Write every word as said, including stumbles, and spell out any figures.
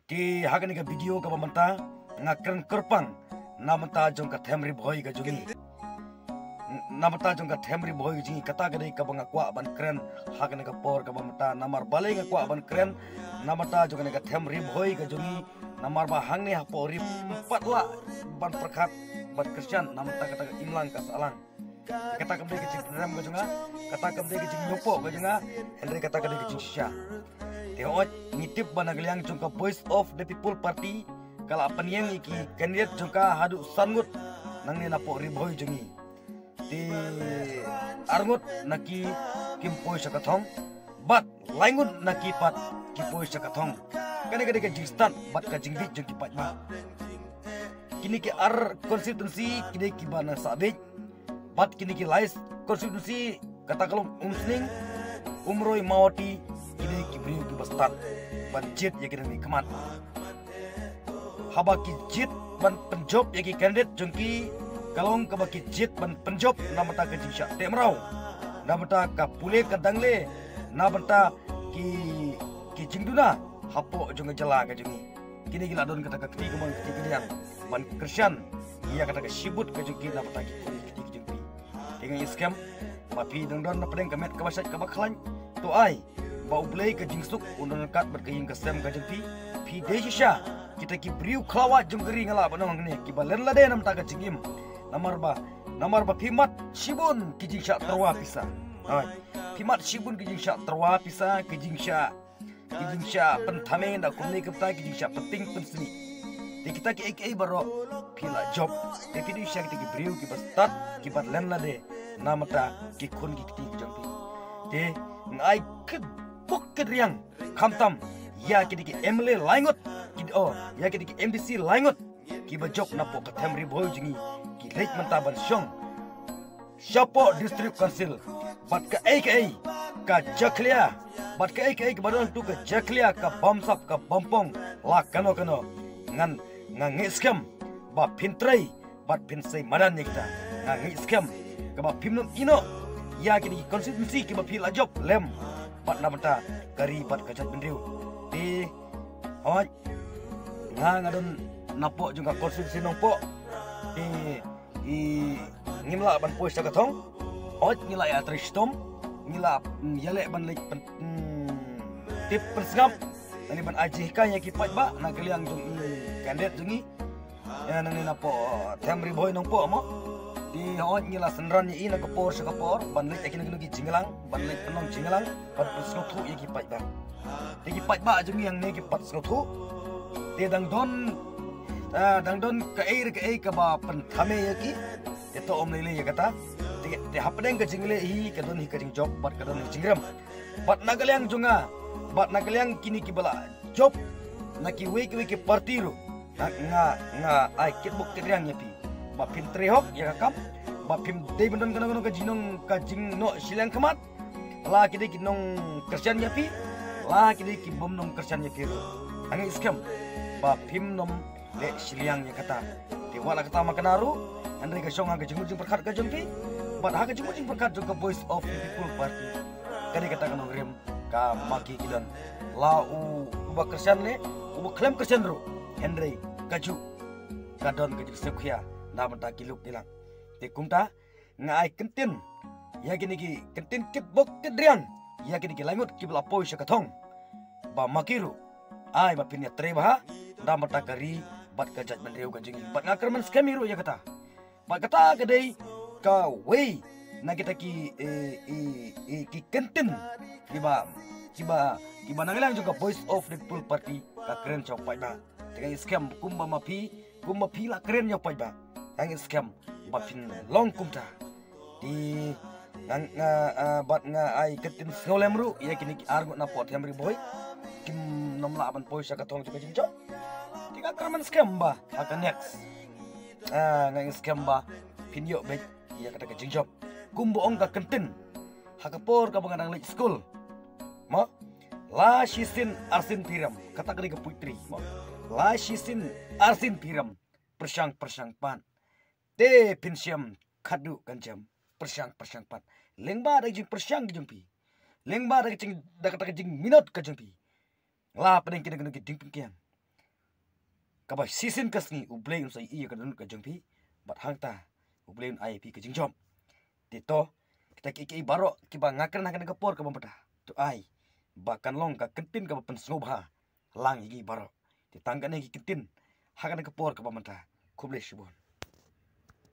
Te ha kane ka video kaba mynta nga kren kyrpang na bynta jong ka them Ri Bhoi ka jong ngi. Na bynta jong ka them Ri Bhoi ka jong ngi, kata ka dei kaba nga kwah ban kren ha kane ka por kaba mynta. Namar balei nga kwah ban kren na bynta jong kane ka them Ri Bhoi ka jong ngi? Namar ba hangne hapoh ri pat lah ban pyrkhat ban kyrshan na bynta kata ka imlang ka sahlang. Kata kam dei ka jingpynrem ka jong nga, kata kam dei ka jingnohpoh ka jong nga, hynrei kata ka dei ka jingshisha. Te hooid, ngi tip ba na ka liang jong ka Voice of the People Party ka la pynïeng ïa ki candidate jong ka haduh san ngut nangne napoh Ri Bhoi jong ngi. Te ar ngut na ki kim poi sha ka thong, bad lai ngut na ki pat ki poi sha ka thong. Kane ka dei ka jingstad bad ka jingbieit jong ki paidbah. Kine ki ar constituency ki dei kiba nang sah bieit. Bad kine ki lai constituency, kata ka long Umsning, Umroi, Mawhati, ki dei ki briew kiba stad ban jied ïa ki nongmih khmat. Haba ki jied ban pynjop ïa ki candidate jong ki, ka long kaba ki jied ban pynjop na bynta ka jingshah teh mraw, na bynta ka pule ka dangle, na bynta ki, ki jingduna hapoh jong ka jylla ka jong ngi. Kine ki la don kata ka kti kumne, kti kadiang ban kyrshan ïa kata ka shibun ka jong ki na bynta ki khun ki kti ki jong phi. Te nga ngeit skhem ba phi dang don na pdeng ka met kaba shait kaba khlaiñ. To ai ba U Blei ka jingsuk un don ryngkat bad ka ïing ka sem ka jong phi. Phi dei shisha kita ki briew khlawait jong ka ri, nga lah ban ong hangne, kiba len lade na bynta ka jingim. Namar ba, namar ba phi mad shibun ki jingshah tyrwa pisa. Ai, phi mad shibun ki jingshah tyrwa pisa, ki jingshah, ki jingshah pynthame, da kumne kumta ki jingshah pynting pynsnieh. Te kita kiei kiei baroh phi la jop. Te phi dei shisha kita ki briew kiba stad, kiba len lade na bynta ki khun ki kti ki jong phi. Te nga ai kyrpuk kyrdoh khamtam ïa kita ki M L A lai ngut, ki, oh, ïa kita ki M D C lai ngut kiba jop napoh ka them Ri Bhoi jong ngi, ki leit mynta ban shong shapoh District Council. Bad kaei kaei, ka jakhlia, bad kaei kaei kaba don tu ka jakhlia, ka bamsap, ka bampong, la kano kano, ngan, nga ngeit skhem ba phin trei bad phin sei madan ïa kita. Nga ngeit skhem kaba phim nym ïehnoh ïa kine ki constituency kiba phi la jop lem bad na bynta ka ri bad ka jaitbynriew. Te hooid, nga, nga don napoh jong ka constituency Nongpoh. Te i, ngim lah ban poi sha ka thong. Hooid, ngi la ïatrei shitom, ngi la, mm, ïaleh ban leit pyn, mm, tip pynsngap, lane ban ai jinghikai ïa ki paidbah na ka liang jong i candidate jong ngi. Ïa, nangne napoh them Ri Bhoi Nongpoh mo. Te hooid, ngi la synran ïa i na ka por sha ka por ban leit ïa kino kino ki jingïalang, ban leit pynlong jingïalang, ban pynsngewthuh ïa ki paidbah. Te ki paidbah jong ngi hangne ki pat sngewthuh. Te dang don, ah, dang don kaei re kaei kaba pynthame ïa ki. Te to ym lei lei ïa kata. Te, te hapdeng ka jingleh hi ka don hi ka jingjop bad ka don hi ka jingrem. Bad na ka liang jong nga, bad na ka liang kine kiba la jop na kiwei kiwei ki party ruh, nga, nga, nga ai kitbok kitrwiang ïa phi ba phin trei hok ïa ka kam, ba phim dei ban don kano kano ka jingnong, ka jingnoh shiliang khmat. La ki dei ki nongkyrshan ïa phi, la ki dei ki bym nongkyrshan ïa phi ruh, nga ngeit skhem ba phim nym leh shiliang ïa kata. Te wat la kata ma kane ruh, hynrei ka shong ha ka jingmut jingpyrkhat ka jong phi bad ha ka jingmut jingpyrkhat jong ka Voice of the People Party. Ka dei kata ka nongrim ka ma ki ki don. La u, uba kyrshan leh, uba khlem kyrshan ruh, hynrei kajuh ka don ka jingsngewkhia na bynta ki luk ki lak. Te kumta nga ai kyntien ïa kine ki kyntien kitbok kitrwiang ïa kine ki lai ngut kiba la poi sha ka thong, ba ma ki ruh ai ba phin ïatrei bha na bynta ka ri bad ka jaitbynriew ka jong ngi. Bad nga kyrmen skhem hi ruh ïa kata. Bad kata ka dei kawei na kita ki, eh, eh, eh, ki kyntien kiba, kiba, kiba na ka liang jong ka Voice of the People Party ka kren sha u paidbah. Te nga ngeit skhem kumba ma phi, kumba phi la kren ïa u paidbah, nga ngeit skhem ba phin long kumta. Te nga, nga, ah, bad nga ai kyntien sngewlem ruh ïa kine ki ar ngut napoh them Ri Bhoi kim nym lah ban poi sha ka thong jong ka jingjop. Te nga kyrmen skhem ba ha ka next, ah, nga ngeit skhem ba phin ïoh beit ïa kata ka jingjop. Kumba ong ka kyntien ha ka por kaba nga dang leit skul, mo, la shisien arsien phi rem, kata ka dei ka poetry, mo. La shisien arsien phi rem, pyrshang pyrshang pat, te phin shem khadduh kan jem, pyrshang pyrshang pat. Lyngba da ka jingpyrshang ka jong phi, lyngba da ka jing, da kata ka jingminot ka jong phi, la pdeng kine kine ki diengpyngkiang, kaba shisien ka sngi U Blei un sa ïohi ïa ka dohnud ka jong phi, bad hangta U Blei un ai ïa phi ka jingjop. Te to, kita kiei kiei baroh kiba nga kren ha kane ka por kaba mynta, to ai ba kan long ka kyntien kaba pynsngewbha lang ïa ki baroh. Te tang kane ki kyntien ha kane ka por kaba mynta. Khublei shibun.